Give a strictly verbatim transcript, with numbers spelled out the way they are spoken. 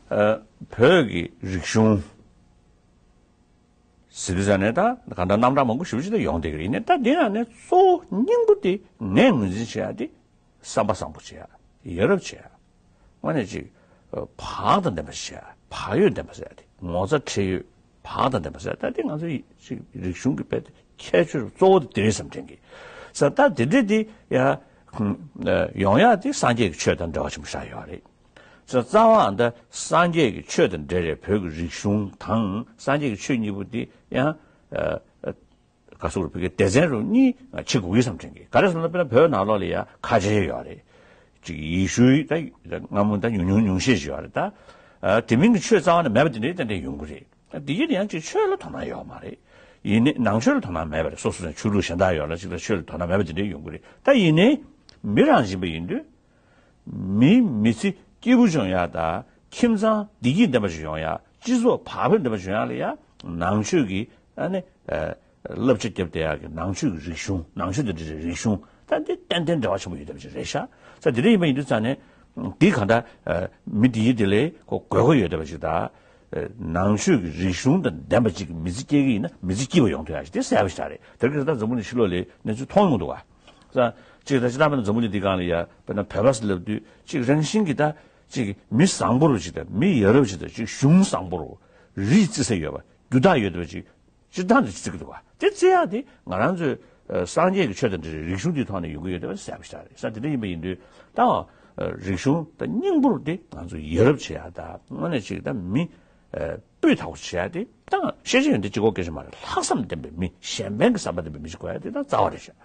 ཨ། བོད་ཀྱི་རིག་གཞུང་ཟེར་དུས་ཙ་ནས་ད་གང་ལྟར་རྣམ་གྲངས་མང་པོ་ཞེ་པོ་ཅིག་ད་ཡོང་བསྡད་ཀྱི་རེད། ཡིན་ནའི་ད་དེ་ཡང་ནས་གཙོ་བོ་སྙིང་པོ་དེ་ངས་ངོས་འཛིན་བྱེད་ཡ་དེ་བསམ་པ་བཟང་པོ་བྱེད་ཡ། ཡ་རབས་བྱེད་ཡ། དངོས་གནས་ཅིག་བག་དང་ལྡན་པ་བྱེད་ཡ། བག་ཡོད་ལྡན་པ་ཟེར་ཡ་དེ། ངོ་ཚ་ཁྲེལ་ཡོད། བག་དང་ལྡན་པ་ཟེར་ཡ། ད་དེ་ང་ཚོའི་ཅིག་རིག་གཞུང་གི་དཔེ་དེ་ཁྱད་ཆོས་གཙོ་བོ་དེ་དེ་རེད་བསམ་དྲན་གི། ས་ད་དེ་འདྲས་དེ་ཡ་ཡོང་ཡ་དེ་སངས་རྒྱས་ཀྱི་ཆོས་དང་འབྲེལ་བ་ཆེན་པོ་ཞིག་ཡོད་རེད། ས་རྩ་བ་འདི་སངས་རྒྱས་ཀྱི་ཆོས་དང་འབྲེལ་བའི་བོད་ཀྱི་རིག་གཞུང་དང་སངས་རྒྱས་ཀྱི་ཆོས་གཉིས་པོ་འདི་ཡང་། ཨ། ག་སོགས་རུ་བོད་ཀྱི་སྡེ་ཚན་རུ་གཉིས་ཕྱེ་དགོས་ཀྱི་བསམ་དྲན་གྱི། ག་རེ་ཟེར་ན་དཔེར་ན་བོད་ནང་ལོགས་ལ་ཡ་ཁ་ཆེ་ཡོད་རེད། ཅིག་ཡེ་ཤུའི་ད་སྔ་མོ་ད་ཉུང་ཉུང་ཉུང་ཤས་ཤིག་ཡོད་རེད་ད། ཨ། དེ་མིན་གྱི་ཆོས་རྩ་བ་ནས་མེད་པ་དེ་འདྲའི་ཏན་ཏན་ཡོང་གི་རེད། ཨ། དེ་ཡིན་ན་ཡང་ཅིག་ཆོས་ལ་དོ་སྣང་ཡོད་མ་རེད། ཡིན་ནའི་ནང་ཆོས་ལ་དོ་སྣང་མེད་པ་རེད། སོ་སོ་ནས་ཆོས་ལུགས་གཞན་དག་ཡོད་ལ་ཅིག་ལ་ཆོས་ལ་དོ་སྣང་མེད་པ་དེ་འདྲའི་ཡོང་གི་རེད། ད་ཡིན་ནའི་མི་རང་བཞིན་པ་ཡིན་དུས། མི་མི་ཚེ་སྐྱིད་པོ་བྱུང་ཡག་དང་ཁྱིམ་ཚང་བདེ་སྐྱིད་ལྡན་པ་ཞིག་ཡོང་ཡག་སྤྱི་ཚོགས་བག་ཕེབས་ལྡན་པ་ཞིག་ཡོང་ཡག་ལ་ཡ་ནང་ཆོས་ཀྱི་ཨ་ནི་ཨ་བསླབ་བྱ་བརྒྱབ་བསྡད་ཡག་གི་ནང་ཆོས་ཀྱི་རིག་གཞུང་། ནང་ཆོས་དང་འབྲེལ་བའི་རིག་གཞུང་ད་འདི་ཏན་ཏན་འབྲེལ་བ་ཆེན་པོ་ཡོད་བསྡད་པ་ཞིག་རེད་ཤག་ས་དེ་འདྲ་ཡིན་པ་ཡིན་དུས་ཙང་ནས་འདི་གང་ལྟར་ཨ་མི་འདི་ཡི་དེ་ལས་ཁོ་དགོས་མཁོ་ཡོད་བསྡད་པ་ཞིག་དང་། ཨ་ནང་ཆོས་ཀྱི་རིག་གཞུང་དང་ལྡན་པ་ཅིག་གི་མི་ཚེ་སྐྱེལ་གྱི་ཡིན་ན་མི་ཚེ་སྐྱིད་པ་ཡོང་ཐུབ་ཡག་ཞིག་དེ་གསལ་པོ་ཞིག་རེད། དེ་ག་ད་འཛམ་བུ་གླིང་ཕྱི་ལོགས་ལ་གནས་ཚུལ་མཐོང་ཡོང་གི་འདུག་ག་ས། གཅིག་ད་ཅི་ལྟར་མིན་ན་འཛམ་བུ་གླིང་འདི་སྒང་ལ་ཡ་དཔེར་ན་བོད་པ་ཟེར་ལབ་དུས་གཅིག་རང་བཞིན་གྱི་ད་གཅིག་མི་བཟང་པོ་རུ་ཅིག་དང་མི་ཡ་རབས་ཅིག་དང་གཅིག་གཞུང་བཟང་པོ་རུ་རིགས་བརྩི་ས་ཡོད་པ་རྒྱུ་དག་ཡོད་པ་ཅིག་སྤྱིར་བཏང་དུ་བརྩི་གི་འདུག་ག་དེ་བརྩི་ཡག་དེ་ང་རང་ཚོའི་ཨ་སངས་རྒྱས་ཀྱི་ཆོས་དང་འབྲེལ་བའི་རིག་གཞུང་འདིའི་ཐོག་ནས་ཡོང་གི་ཡོད་པ་གསལ་པོ་ཞིག་རེད། ས་དེ་འདྲ་ཡིན་པ་ཡིན་དུས་ད་ཨ་རིག་གཞུང་ད་སྙིང་པོ་རུ་དེ་ང་ཚོ་ཡ་རབས་བྱེད་ཡག་ད་དངོས་གནས་ཅིག་ད་མི་ཨ་སྤུས་དག་པོ་བྱེད་ཡག་དེ། ད་ཤེས་བྱ་ཡོན་ཏན་གཅིག་པོ་སྐད་ཆ་མ་རེད། ལྷག་བསམ་ལྡན་པའི་མི། གཞན་ཕན་གྱི་བསམ་པ་ལྡན་པའི་མི་ཞིག་དགོས་ཡ་དེ་ད་རྩ་བ་རེད་ཤག